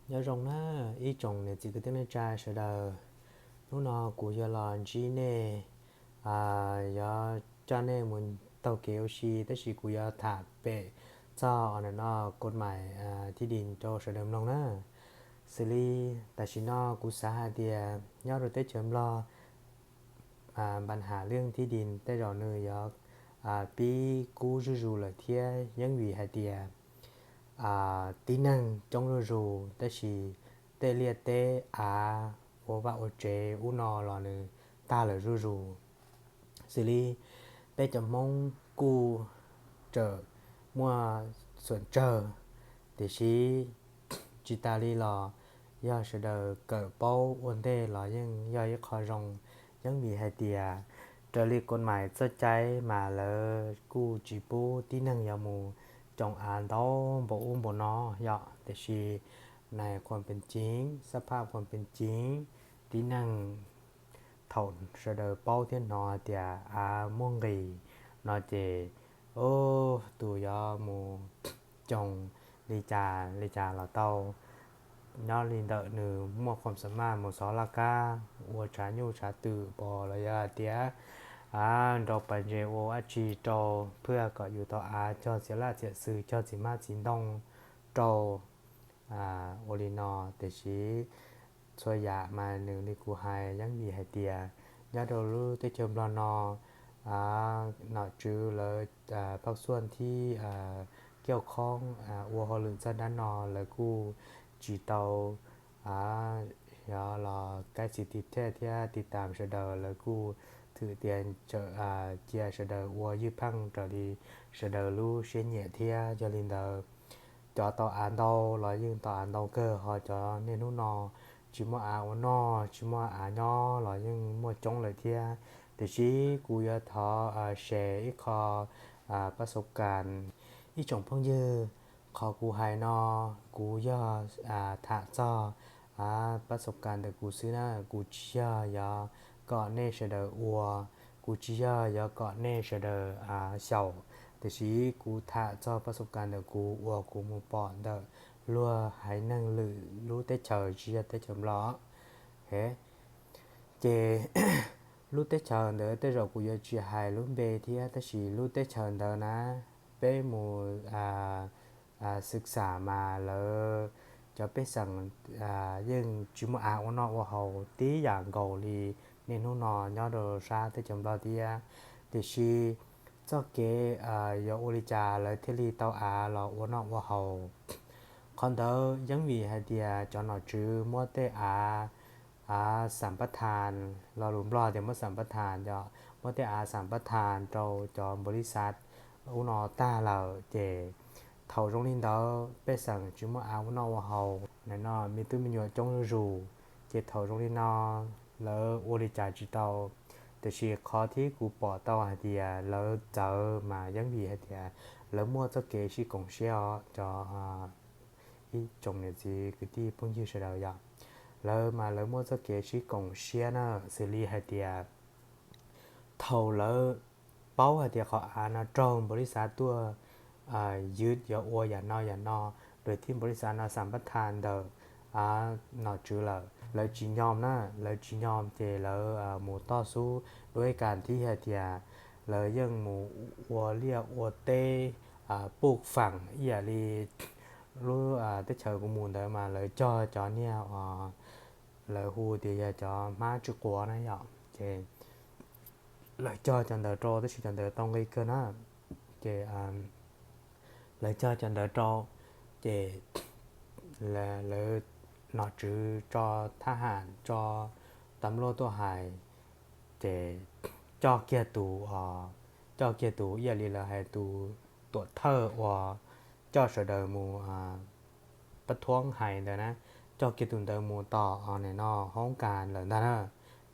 Nyob zoo na ib tsoom niam txiv kwv tij neej tsa sawv daws. Hnub no kuv yuav los ntsib nej, yuav coj nej mus taug kev ua si, tab sis kuv yuav tham pem txog no kod mais thib dis rau sawv daws mloog na. Xws li tam sim no kuv xav hais tias nyob rau teb chaws Nplog, npa ham leej thib dis tej zaum nws yuav pib kub zuj zus lawm thiab, yeeb vim hais tias tib neeg coob zuj zus, tab sis tej liaj teb av ua vaj ua tsev ub no los nws tag lawm zuj zus. Xws li peb cov Hmoob kuj tseem muaj xuam tsawg, tiam sis tsis tas li los yog sawv daws kawm paub ua ntej los yeej yog ib qho zoo, yeeb vim hais tias raws li kod mais txoj cai mas lawv kuj tsis pub tib neeg yuav mus coo av ntau npaum ub npaum no yom, tiam sis nais khuam pees civ, xab phaj khuam pees civ, tib neeg thaum sawv daws paub thiab hnov hais tias av muaj nqis no ces tus yuav mus coo li cas li cas los tau. Nyob li ntawm nws muaj khuam xa maj mus xov laj kab ua tshav nyuj tshav twm pos los yog hais tias nrau pas ntses ua dab tsi rau, phwj kom yus tau av cog txiav laj txiav xwm, cog txiv hmab txiv ntoo rau. Ua li no, tiam sis txhua yam mas nws li kuv hais, yeeb vim hais tias nyob rau lub teb chaws Nplog no nom tswv lawv pab xuam thib kiaj khoob ua hauj lwm txog dab no lawv kuj tsis tau yog los kaib txi ti thej thiab ti tas sawv daws, lawv kuj thwm tias cia sawv daws ua ywj pheej raws li sawv daws lub siab nyiam thiab. Yog li ntawd cov tau av ntau los yeej tau av ntau kawg, ho cov niaj hnub no tsis muaj av ua noj tsis muaj av nyob los yeej muaj coob lawm thiab. Tiam sis kuv yuav thov share ib qho pab xauv kas. Ib tsoom phooj ywg, qhov kuv hais no kuv yog tham txog pab xauv kas ntawm kuv xwb na, kuv tsis yog yuav kom nej sawv daws ua, kuv tsis yog yuav kom nej sawv daws xyaum, tiam sis kuv tham txog pab xauv kas ntawm kuv uas kuv mus pom ntawm luag haiv neeg lwm lub teb chaws tsis yog teb chaws Nplog. Ces lub teb chaws ntawd tej zaum kuv yuav tsis hais lub npe thiab, tab sis lub teb chaws ntawd na peb mus xwm xam mas lawv cov pej xeem yeej tsis muaj av ua noj ua haus tib yam nkaus li niaj hnub no nyob rau sab teb chaws Nplog thiab. Tiam sis txoj kev yuav ua li cas lawv thiaj li tau av los ua noj ua haus? Qhov ntawd yeeb vim hais tias cov nom tswv muab tej av, av xam pab thas, lo lus Nplog tias muab xam pab thas yom, muab tej av xam pab thas rau cov npaum li xav ub no tag lawm ces thaum zoo li ntawd pej xeem tsis muaj av ua noj ua haus, no me tub me nyuam coob zuj zus, ces thaum zoo li no lawv ua li cas tsis tau. Tiam sis qhov thib kuv pom tau hais tias lawv txawv mas yeeb vim hais tias lawv muaj txoj kev sib koom siab os cov ib tsoom niam txiv kwv tij phooj ywg sawv daws yom. Lawv mas lawv muaj txoj kev sib koom siab na, xws li hais tias thaum lawv paub hais tias qhov av no raug npaum li xav tuaj ywv yuav ua yam no yam no, lawv thiaj npaum li xav no xam pab thas ntawm nom tswv lawm, lawv tsis nyom na, lawv tsis nyom ces lawv mus toj xub duab ib kas thiab hais tias lawv yeej mus ua liaj ua teb puj feem ib yam li lub teb chaws kuv mus ntawd mas lawv cog cov niag, lawv hu tias yog cov hmab tsw quav na yom, ces lawv cog cov ntawd rau, tab sis cov ntawd tau nqi kawg na, ces lawv cog cov ntawd rau, ces lawv nom tswv tso thab ham tso tam luaj tuaj hais, ces coj kiag tus, coj kiag tus ib yam li lawv hais tus tuam thawj uas coj sawv daws mus pab thuab hais ntawd na, coj kiag tus ntawd mus tom no hoob kas lawm ntag na,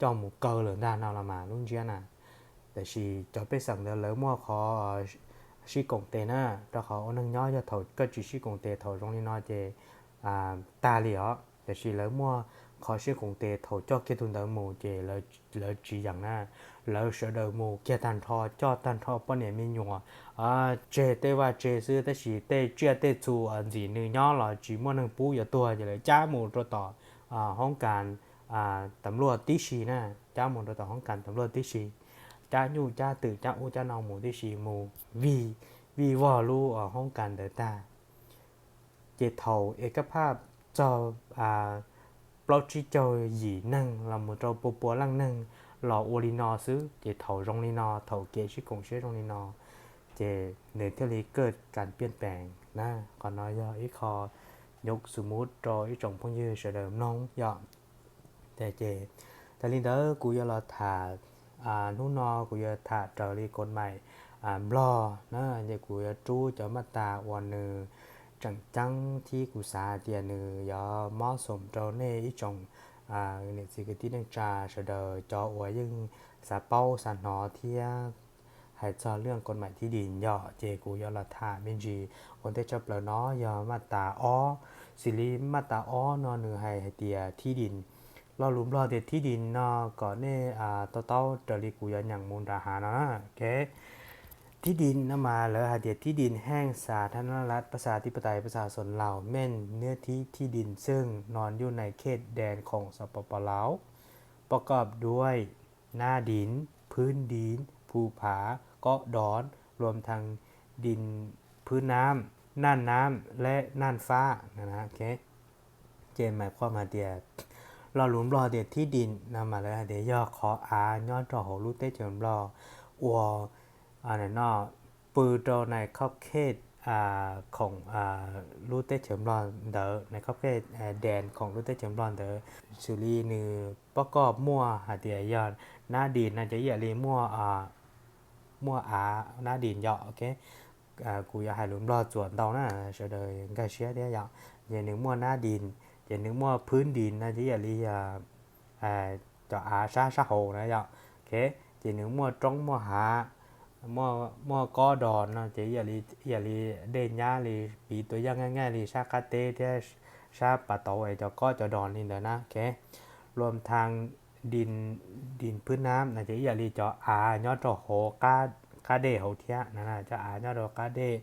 coj mus kaw lawm ntag no los mas lub ntsiab na. Tiam sis cov pej xeem ntawd lawv muaj qhov sib koom tes na, rau qhov ua neeg nyob yog thaum koj tsis sib koom tes thaum zoo li no ces tag li os. Tiam sis lawv muaj qhov siab koom tes thaum coj kiag tus ntawd mus ces lawv tsis yeem na. Lawv sawv daws mus kiag tag nrho, coj tag nrho poj niam me nyuam, tseg tej vaj tseg xwb, tab sis tej tsiaj tej txhu ntxim nws nyob los tsis muaj neeg pub, yuav tuag ces lawv cab mus rau tom hoob kas tam luaj tib si na, cab mus rau tom hoob kas tam luaj tib si, cab nyuj cab twm cab ub cab no mus tib si, mus vij vij vog lub hoob kas ntawd tag. Ces thaum es kab phaj txog plaub tsib caug yim neeg los mus rau pua pua leej neeg los ua li no xwb, ces thaum zoo li no, thaum kev sib koom siab zoo li no, ces nws thiaj li kaj kas piaj pees na. Qhov no yog ib qho nyuj xu mub rau ib tsoom phooj ywg sawv daws mloog yom. Ces tas li ntawd kuv yuav los tham, hnub no kuv yuav tham raws li kod maim Nplog na, ces kuv yuav rub cov maj tas uas nws tseem ceeb thiab kuv xav hais tias nws yuav mob xoom rau nej ib tsoom niam txiv kwv tij neej tsa sawv daws cov uas yeej xav paub xav hnov thiab hais txog lwm kod maim thib dis yom, ces kuv yuav los tham me ntsis ua ntej. Tshaj plaws no yog maj tas ob, xws li maj tas ob no nws hais hais tias thib dis, lo lus Nplog tias thib dis no kom nej to taub raws li kuv yuav nyeem mus nram hav no na. Thib dis no mas lawv hais tias thib dis แห่งสาธารณรัฐประชาธิปไตยประชาชนลาว เป็นเนื้อที่ที่ดินซึ่งนอนอยู่ในเขตแดนของ สปป ลาว ประกอบด้วย หน้าดิน พื้นดิน ภูผา เกาะดอน รวมทั้งดิน พื้นน้ำ น่านน้ำ และน่านฟ้า นะนะ โอเค Ces mas qhuam hais tias lo lus Nplog tias thib dis no mas lawv hais tias yog qhov av nyob rau hauv lub teb chaws Nplog uas no pw rau nais khauj khej khoom lub teb chaws Nplog ntawd, nais khauj khej des khoom lub teb chaws Nplog ntawd. Xws li nws pob koj muaj hais tias yog nab dis no ces ib yam li muaj, muaj av nab dis yom, ok. Kuv yuav hais lus Nplog txuas ntau na, sawv daws nkag siab thiab yom. Ces nws muaj nab dis, ces nws muaj phwb dis no ces ib yam li cov av sab sab hauv na yom, ok. Ces nws muaj roob muaj hav, muaj kob dos no ces ib yam li dej nyab li, piv txwv yam li sab qab teb thiab sab pas tauv es cov kob cov dos li ntawd na, ok. รวมทั้งดิน พื้นน้ำ no ces ib yam li cov av nyob rau hauv qab dej hauv thiab, cov av nyob rau qab dej.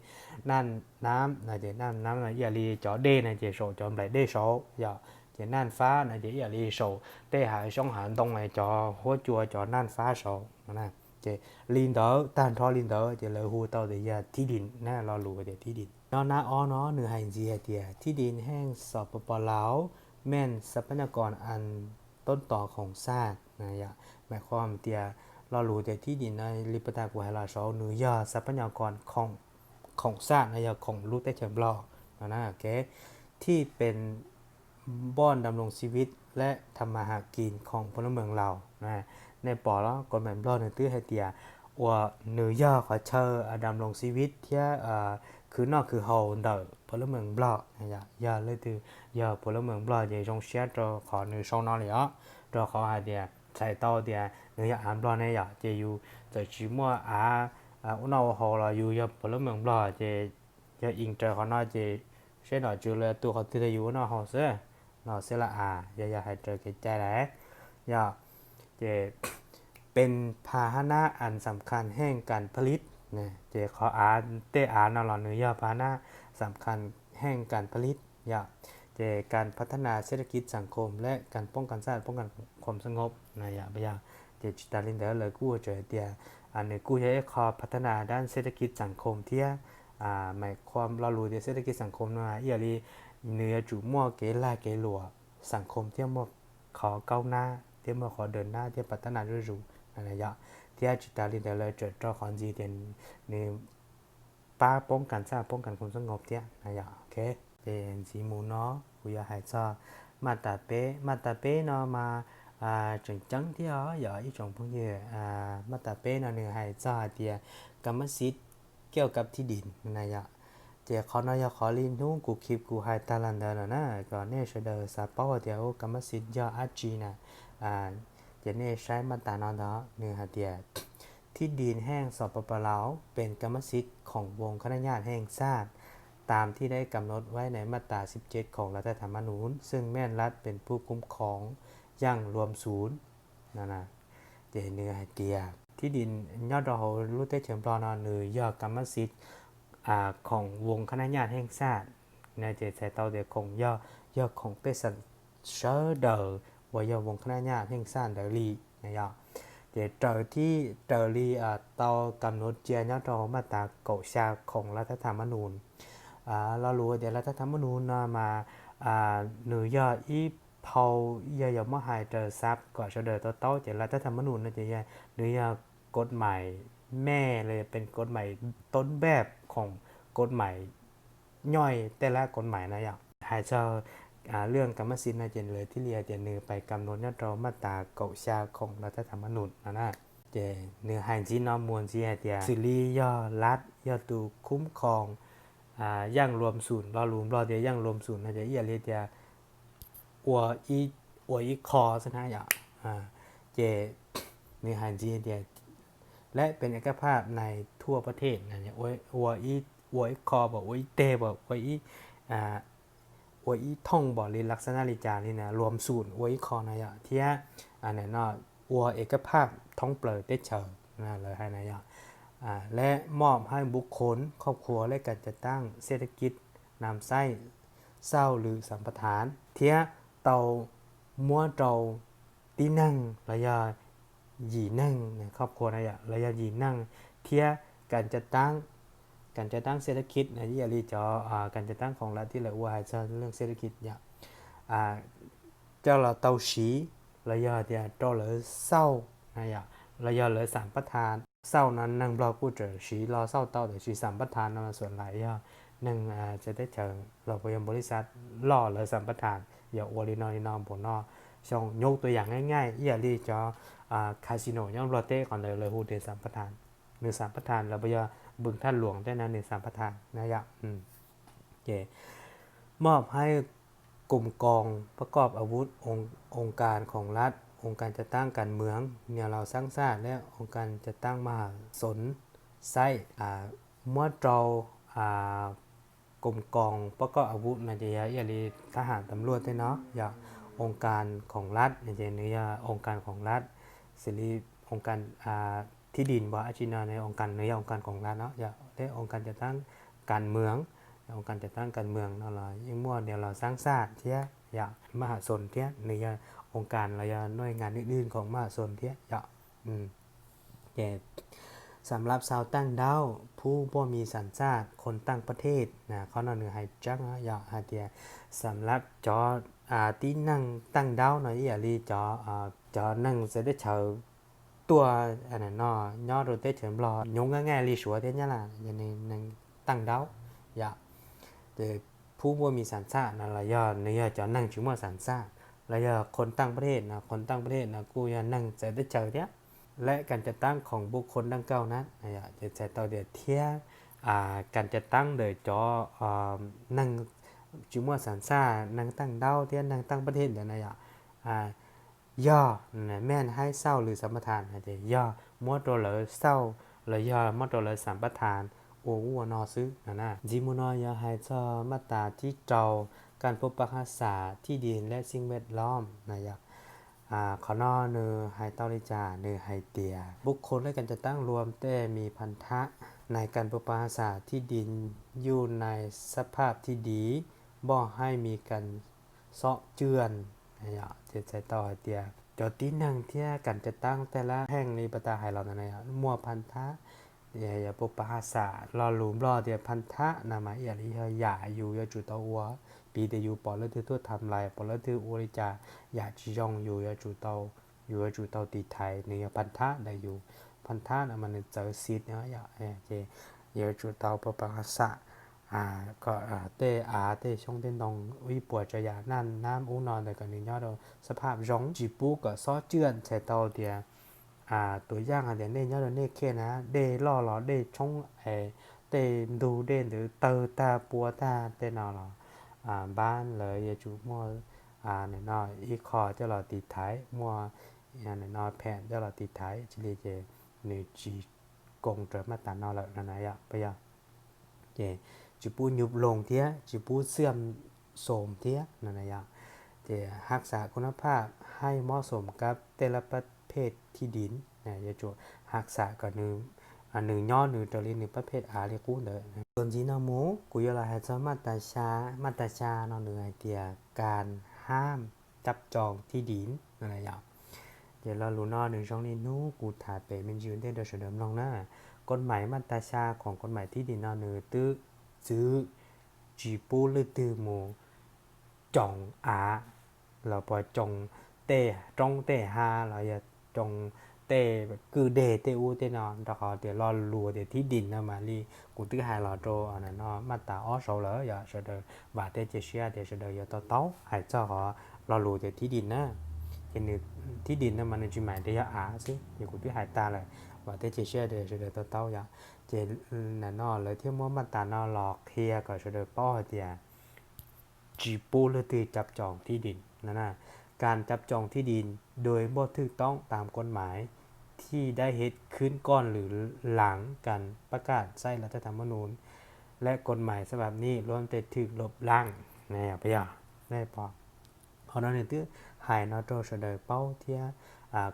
น่านน้ำ no ces น่านน้ำ no ib yam li cov dej no ces saum cov nplaim dej saud yom. Ces น่านฟ้า no ces ib yam li saum tej hav xyoob hav ntoo cov huab cua cov น่านฟ้า saud no. Ces li ntawd, tag nrho li ntawd ces lawv hu tau tias yog thib dis na, lo lus tias thib dis. Nyob nab ob no nws hais ntxiv hais tias thib dis แห่ง สปป ลาว เป็นทรัพยากรอันต้นตอของชาติ na yom. Mas qhuam tias lo lus tias thib dis no li pas tas kuv hais los saud nws yog ทรัพยากรของชาติ no yog khoom lub teb chaws Nplog no na, ok. ที่เป็นบ่อนดำรงชีวิตและทำมาหากินของพลเมืองลาว na. Nej pom los kod maim Nplog nws twb hais tias uas nws yog qhov chaw ดำรงชีวิต thiab khwv noj khwv haus ntawm พลเมือง Nplog, yog leej twg yog พลเมือง Nplog ces zoo siab rau qhov nws sau no li os, rau qhov hais tias txhais tau tias nws yog av Nplog ne yom, ces yus txawm tsis muaj av ua noj ua haus los yus yog พลเมือง Nplog ces yog ees raws qhov no ces seb nom tswv lawv tu qhov twg rau yus ua noj haus xwb no xwb las as, yog yog hais raws kev cai lawm yom. Ces เป็นพาหนะอันสำคัญแห่งการผลิต ces qhov av, tej av no los nws yog พาหนะสำคัญแห่งการผลิต yom. Ces การพัฒนาเศรษฐกิจสังคมและการป้องกันชาติ ป้องกันความสงบ na yom. Ces tsis tas li ntawd lawv kuj ua tsav hais tias nws kuj yog ib qho พัฒนาด้านเศรษฐกิจสังคม thiab. Mas qhuam lo lus tias เศรษฐกิจสังคม no ib yam li nws yuav tsum muaj kev lag kev luam สังคม thiab muaj qhov kaub nab thiab muaj qhov daws nab thiab พัฒนา zuj zus, yom. Thiab tsis tas li ntawd lawv tseem rau qhov ntxiv tias nws pab ป้องกันชาติ ป้องกันความสงบ thiab, yom, ok. Ces ntxiv mus no kuv yuav hais txog maj tas peb. Maj tas peb no mas tseem ceeb thiab os yog ib tsoom phooj ywg. Maj tas peb no nws hais txog hais tias กรรมสิทธิ์เกี่ยวกับที่ดิน na yom. Ces qhov no yog qhov li hnub kuv khi kuv hais tag los ntawd lawm na, kom nej sawv daws xav paub hais tias กรรมสิทธิ์ yog dab tsi na. Ces nej saib maj tas no ntag, nws hais tias ที่ดินแห่ง สปป ลาว เป็นกรรมสิทธิ์ของวงคณะญาติแห่งชาติ ตามที่ได้กำหนดไว้ในมาตราสิบเจ็ดของรัฐธรรมนูญ ซึ่งแม่นรัฐเป็นผู้คุ้มครองอย่างรวมศูนย์ no. Ces nws hais tias thib dis nyob rau hauv lub teb chaws Nplog no nws yog kam mab xiv khoom voos khab nab nyaj heej xaj no, ces txhais tau tias khoom yog, yog khoom pej xeem sawv daws uas yog voos khab nab nyaj heej xaj ntawd li no yom. Ces raws li tau kam nuv cia nyob rau hauv maj tas kaum xya khoom lav thab tham mab nus lo lus tias lav thab tham mab nus no mas nws yog ib phau, yog yog muab hais raws xav kom sawv daws to taub ces lav thab tham mab nus no ces nws yog kod mais mej los yog pes kod mais toob npaj khoom kod mais nyob tej lab kod mais no yom. Hais txog lwj kam mab xiv no ces lawv thiaj li hais tias nws pais kam nuv nyob rau maj tas kaum xya khoom lav thab tham mab nus no na. Ces nws hais ntxiv no mus ntxiv hais tias xws li yog lav yog tus khub khoom yaj luam xum, lo lus Nplog tias yaj luam xum no ces ib yam li tias ua ib qho xwb na yom. Ces nws hais ntxiv tias และเป็นเอกภาพในทั่วประเทศ ua ib qho pam ua ib teg pam ua ib thooj npaum li lav xab nab li cas li na, luam xum ua ib qho na yom, thiab no ua ib kab phaj thoob plaws teb chaws lawv hais na yom. และมอบให้บุคคลครอบครัวและการจัดตั้งเศรษฐกิจนำใช้เช่าหรือสัมปทาน thiab tau muab rau tib neeg los yog yim neeg khoj khua na yom, los yog yim neeg thiab kam cav taab, kam cav taab xej thab khib no ib yam li cov kam cav taab khoom lav tib lawv ua hais txog lwj xej thab khib yom, coj los tau siv los yog tias rau lawv xauj na yom, los yog lawv xam pab tha. Xauj no neeg Nplog kuj tseem siv lo xauj tau, tiam sis xam pab tha no xuam lais yog neeg txawv teb chaws los puas yog npaum li xav loj lawv xam pab tha, yog ua li no li no npaum no. Xyoo nyuj tua yam nqaij nqaij ib yam li cov casino nyob Nplog teb qhov ntawd lawv hu tias xam pab tha, nws xam pab tha los puas yog npws thaj luam tej no nws xam pab tha na yom. Ces มอบให้กรมกองประกอบอาวุธ องค์การของรัฐ องค์การจัดตั้งการเมือง แนวเราสร้างชาติ และองค์การจัดตั้งมหาชนใช้ muab rau koom koos pab koj a vuv no ces yog ib yam li thab ham tam luaj tej no, yog oo kas khoom lav no ces nws yog oo kas khoom lav, xws li oo kas thib dis npog ab tsi no, oo kas nws yog oo kas khoom lav no, yog thiab oo kas cav taab kas mwm, oo kas cav taab kas mwm no los yeej muaj nws los xaab xaj thiab, yog maj ham xoos thiab nws yog oo kas los yog nuj ngas nwj dwj khoom maj ham xoos thiab yom. Ces สำหรับชาวต่างด้าว ผู้บ่มีสัญชาติ คนต่างประเทศ na, qhov no nws hais tseeb yog hais tias สำหรับ cov tib neeg ต่างด้าว no ib yam li cov, cov neeg txawv teb chaws tuaj no nyob rau teb chaws Nplog nyob nqaij nqaij li Suav thiab Nyab Laj, yog neeg ต่างด้าว yom. Ces ผู้บ่มีสัญชาติ no los yog nws yog cov neeg tsis muaj สัญชาติ los yog คนต่างประเทศ no, คนต่างประเทศ no kuj yog neeg txawv teb chaws thiab. และการจัดตั้งของบุคคลดังกล่าวนั้น ces txhais tau tias thiab kas cav taab ntawm cov neeg tsis muaj สัญชาติ, neeg ต่างด้าว thiab neeg ต่างประเทศ ntawd na yom, yog meej haib xauj lwm xam pab tha, ces yog muab rau lawv xauj los yog muab rau lawv xam pab tha ua ub ua no xwb no na. Ntxiv mus no yog hais txog maj tas thib rau การปกปักรักษาที่ดินและสิ่งแวดล้อม na yom. Qhov no nws hais tau li cas? Nws hais tias บุคคลและการจัดตั้งรวมแต่มีพันธะในการปกปักรักษาที่ดินอยู่ในสภาพที่ดี บ่ให้มีการเซาะเจือน ces txhais tau hais tias cov tib neeg thiab kas cav taab tej lab heej li pas tas hais los ntawd na yom, muaj พันธะ, yog ปกปักรักษา, lo lus Nplog tias พันธะ no mas ib yam li yog yam yus yuav tsum tau ua, piv tias yus pom leej twg tuaj tham lais, pom leej twg ua li cas, yam tsis zoo yus yuav tsum tau, yus yuav tsum tau tiv thaiv, nws yog พันธะ ntawm yus. พันธะ no mas nws txawv xis no yom, ces yus yuav tsum tau ปกปักรักษา kom tej av tej xyoob tej ntoo ib puas tsav yam naj nab ub no ntawd kom nws nyob rau สภาพ zoo, tsis pub kom เซาะเจือน txhais tau tias tus yaj hais tias nej nyob rau nej khej na, dej loj los dej tshoob es tej ntug dej ntawd tawg tag pua tag tej no los npab lawv yuav tsum muaj no ib qho coj los tiv thaiv, muaj no phem coj los tiv thaiv, cia li ces nws tsis koom raws maj tas no lawm no na yom, puas yog? Ces tsis pub nyuj loog thiab tsis pub xwm xoom thiab no na yom. Ces haj xam kun nab phaj haj mob xoom kab tej lab pab phej thij din, yuav tsum haj xam kom nws nyob nws raws li nws pab phej av li qub ntawd. Txuas ntxiv no mus kuv yuav los hais txog maj tas xya. Maj tas xya no nws hais tias kas haj cab coos thij din no na yom. Ces lo lus no nws zoo li hnub kuv tham pem me ntsis ua ntej rau sawv daws mloog na. Kod maim maj tas xya khoom kod maim thij din no nws twb txwv tsis pub leej twg mus coos av los puas coos tej roob tej hav los yog coos tej kwj deg tej ub tej no, rau qhov tias lo lus tias thij din no mas li kuv twb hais los rau no maj tas ob zaug lawm, yog sawv daws vam thiab cia siab tias sawv daws yuav to taub hais txog qhov lo lus tias thij din na. Ces nws thij din no mas nws tsis maim tias yog av xwb, yog kuv twb hais tag lawm, vam thiab cia siab tias sawv daws to taub yom. Ces no lawv thiaj muab maj tas no los qhia kom sawv daws paub hais tias tsis pub leej twg cab coos thij din no. Kas cab coos thij din dua npauj thwj toob tas kod maim thij dab het khwb koj lwm laas kas pab kaj xaib laj thab tham mab nus lej kod maim xab vam nij luab tej thwj lub laab. Yog, qhov no nws twb hais no rau sawv daws paub thiab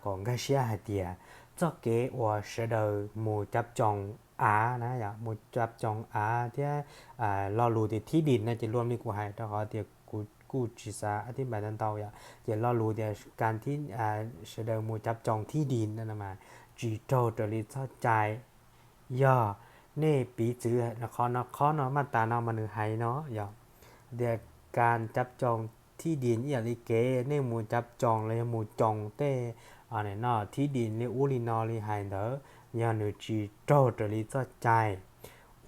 kom nkag siab hais tias txoj kev uas sawv daws mus cab coos av na, yog mus cab coos av thiab lo lus tias thij din no ces luam li kuv hais rau qhov tias kuv kuj tsis xav thib npais ntau ntau yom. Ces lo lus tias kas sawv daws mus cab coos thij din no mas tsis raug raws li txoj cai. Yog nej piv txwv qhov no, qhov no maj tas no mas nws hais no yog tias kas cab coos thij din ib yam li kev nej mus cab coos los yog mus coos tej no thij din li ub li no li hais ntawd, yog nws tsis raug raws li txoj cai.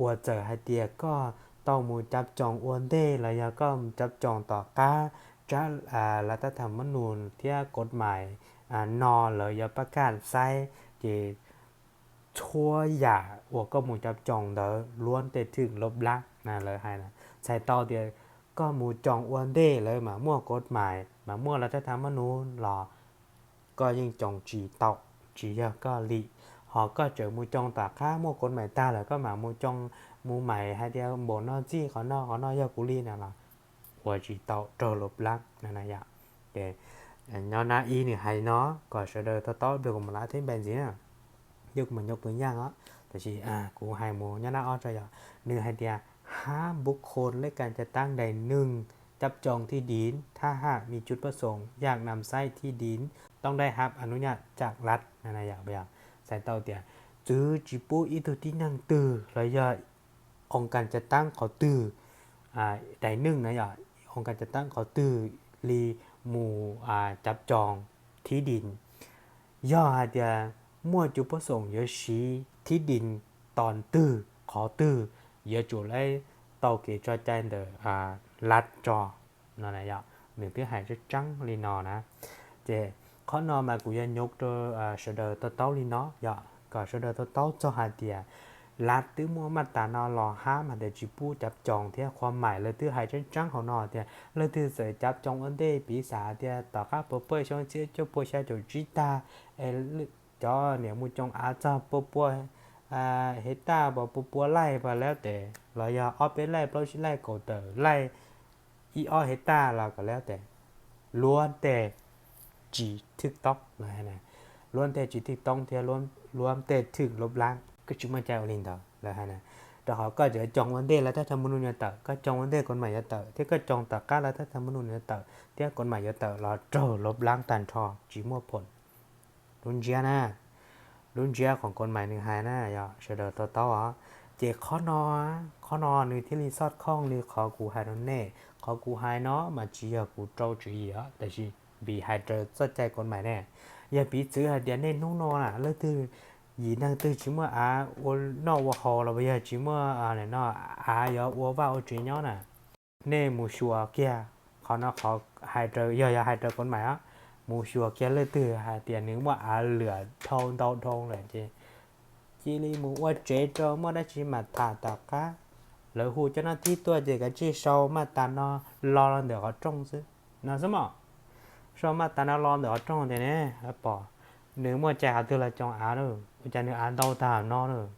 Uas txawm hais tias koj tau mus cab coos ua ntej los yog koj mus cab coos tom qab tsab laj thab tham mab nus thiab kod maim no lawv yuav pab kaj xaib, ces txhua yam uas koj mus cab coos ntawd luab tej thwj lub laab na lawv hais. Txhais tau tias koj mus coos ua ntej lawv mas muaj kod maim mas muaj laj thab tham mab nus los koj yeej coos tsis tau, tsis yog koj li. Ho koj tseem mus coos tom qab muaj kod maim tag lawm koj mam mus coos, mus maim hais tias npaum no txij qhov no qhov no yog kuv li no los ua tsis tau raug lub laab no na yom. Ces nyob nab ib nws hais no kom sawv daws to taub, kuv mam lab thib npais ntxiv na, yog kuv mam nyob tus yaaj os, tab sis kuv hais mus nyob nab ob tso yom. Nws hais tias hab npuv khon lej kas cav taab dais neeg cab coos thij din thab haj me cuj pab xoom yaj nam xaib thij din toob dai hab a nub nyaj caj laj na yom. Txhais tau tias txwv tsis pub ib tug tib neeg twg los yog oo kas cav taab qhov twg, dais neeg na yom, oo kas cav taab qhov twg li mus cab coos thij din. Yog hais tias muaj cuj pab xoom yuav siv thij din tom twg qhov twg, yuav tsum lab tau kev tso cai ntawm laj tso no na yom. Nws twb hais tseeb tseeb li no na. Ces qhov no mas kuv yuav nyuv rau sawv daws to taub li no yom, kom sawv daws to taub txog hais tias laj twb muaj maj tas no los hab mas tias tsis pub cab coos thiab qhua maim lawv twb hais tseeb tseeb hauv no tias leej twg txawm cab coos ua ntej piv xam tias tom qab puas pawj xyoo txhiab cuaj puas xya caum tsib tag es cov niam mus coos av txog pua pua hev taj pua pua laij pas lab tes los yog ob peb laij plaub tsib laij kaum tawm laij ib ob hev taj los kom lab tes, luab tej tsis thwj toob lawv hais na, luab tej tsis thwj toob thiab luab tej thwj lub laab, koj tsis muaj cai ua li ntawd lawv hais na. Rau qhov koj tseem coos ua ntej lawv thaj tham mab nus yuav tawm, koj coos ua ntej kod maim yuav tawm thiab koj coos tom qab lawv thaj tham mab nus yuav tawm thiab kod maim yuav tawm los raug lub laab tag nrho tsis muaj phoom. Lub ntsiab na, lub ntsiab khoom kod maim nws hais na yom, sawv daws to taub os. Ces qhov no, qhov no nws thiaj li xoj khooj li qhov kuv hais rau nej. Qhov kuv hais no mas tsis yog kuv rau tswv yim os, tab sis vim hais raws txoj cai kod maim ne. Yog piv txwv hais tias nej hnub no na leej twg yim neeg twg tsis muaj av ua noj ua haus los yog tsis muaj no av yuav ua vaj ua tsev nyob na, nej mus xyuas kiag, qhov no qhov hais raws, yog yog hais raws kod maim os, mus xyuas kiag leej twg hais tias nws muaj av lwm dhau ntau dhau lawm ces cia li mus ua tsev rau muaj dab tsi mam tham tom qab. Lawv hu cov no tib tuaj ces kav tsij sau maj tas no lo los ntawm qhov rooj xwb no xwb mos. Sau maj tas no lo ntawm qhov rooj tias ne, pom nws muaj cai qhov twg los coos av lawm, ua cas nws av ntau tag no lawm.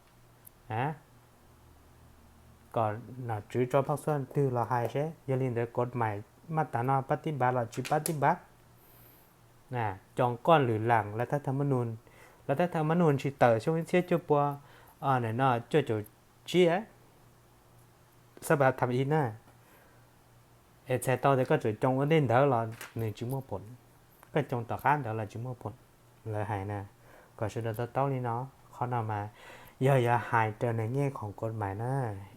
Kom nom tswv tso phaj xuaj twg los hais seb, yog li ntawd kod mais maj tas no pab tib npav los tsis pab tib npav. Coos koj lwm lam lav thaj tham mab nus, lav thaj tham mab nus tsis tawm xyoo ib txhiab cuaj pua, no cuaj caum tsib, xab pas tham ib na. Es txhais tau tias koj tseem coos ua ntej ntawd los nws tsis muaj phoom, koj coos tom qab ntawd los tsis muaj phoom, lawv hais na. Kom sawv daws to taub li no, qhov no mas yog yuav hais raws nws nyej khoom kod mais na,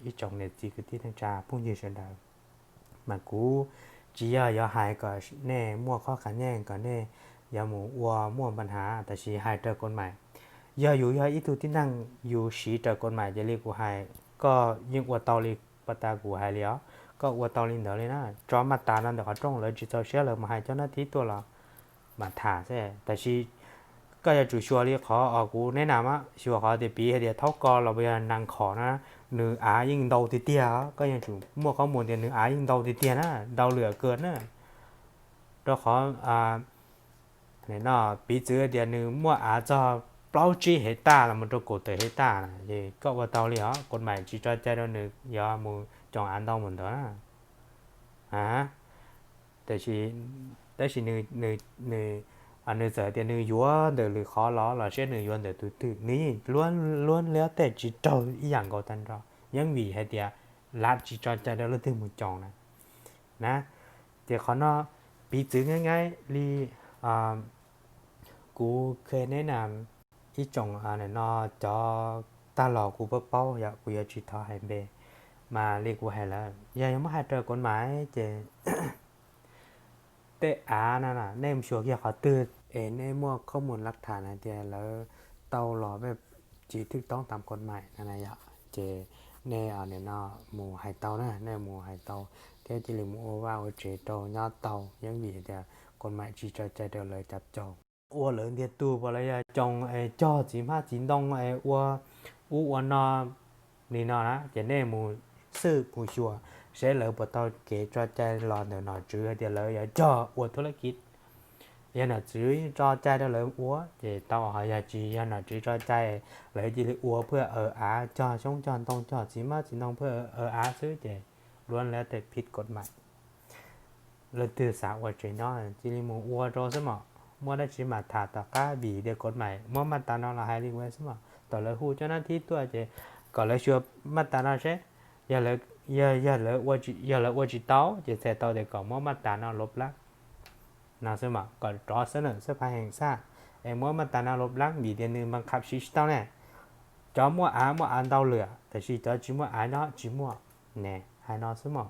ib tsoom niam txiv kwv tij neej tsa phooj ywg sawv daws. Mas kuv tsis yog yuav hais kom nej muaj qhov qhas nyeej kom nej yuav mus ua muaj npa hav, tab sis hais raws kod mais. Yog yus yog ib tug tib neeg yus siv raws kod mais ces li kuv hais, koj yeej ua tau li pas tas kuv hais li os, koj ua tau li ntawd li na. Tso maj tas no ntawm qhov rooj, lawv tsis txaus siab lawv mus hais cov nab thib tuaj los mam tham xwb. Tab sis koj yuav tsum xyuas li qhov uas kuv neb na, xyuas qhov tias piv hais tias thaub ko los puas yog nees khom na, nws av yeej ntau tiag tiag, koj yuav tsum muaj qhov mus tias nws av yeej ntau tiag tiag na, ntau lwm kawg na. Rau qhov no piv txwv tias nws muaj av txog plaub tsib hev taj los mus rau kaum tawm hev taj na, es koj ua tau li os, kod mais tsis tso cai rau nws yuav mus coos av ntau mus ntawd na. Tab sis nws txawm tias nws yuav ntawm lwm qhov los los seb nws yuav ntawm tus twg, nws yeej luab liab tej tsis raug ib yam nkaus tag nrho, yeej vim hais tias lav tsis tso cai rau leej twg mus coos na. Na, ces qhov no piv txwv nyaib nyaib li kuv khe neb na, ib tsoom no cov tag los kuv paub paub yom, kuv yuav tsis thov hais npe, mas li kuv hais lawm, yog yuav muab hais raws kod mais ces tej av no nej mus xyuas kiag qhov twg es nej muaj khob mus lab tham hais tias lawv tau los vej tsis thwj toob tam kod mais no na yom, ces nej nim no mus hais tau na, nej mus hais tau thiab cia li mus ua vaj ua tsev rau nyob tau, yeej vim tias kod mais tsis tso cai rau lawv cav caus ua lawv ntiag tug puas los yog coos cog txiv hmab txiv ntoo ua ub ua no li no na, ces nej mus xwb mus xyuas seb lawv puas tau kev tso cai los ntawm nom tswv hais tias lawv yuav cog ua thub lab kiv. Yog nom tswv tso cai rau lawv ua ces tau, ho yog tsis yog nom tswv tso cai, lawv cia li ua phaj aw av, cog xyoob cog ntoo cog txiv hmab txiv ntoo phaj aw av xwb ces luab liab tej phij kod mais. Leej twg xav ua tsev nyob cia li mus ua rau xwb mas, muaj dab tsi mas tham tom qab, vim tias kod mais muab maj tas no los hais li kuv xwb mas, thaum lawv hu cov nab thib tuaj ces kom lawv xyuas maj tas no seb, yog lawv ua tsis tau ces txhais tau tias kom muab maj tas no lov plab no xwb mas, kom rov xab nam xab pha heem xaj es muab maj tas no lov plab, vim tias nws mas qham siv tsis tau ne. Cov muaj av muaj av ntau lawm, tab sis cov tsis muaj av nyob tsis muaj ne, hais no xwb mas.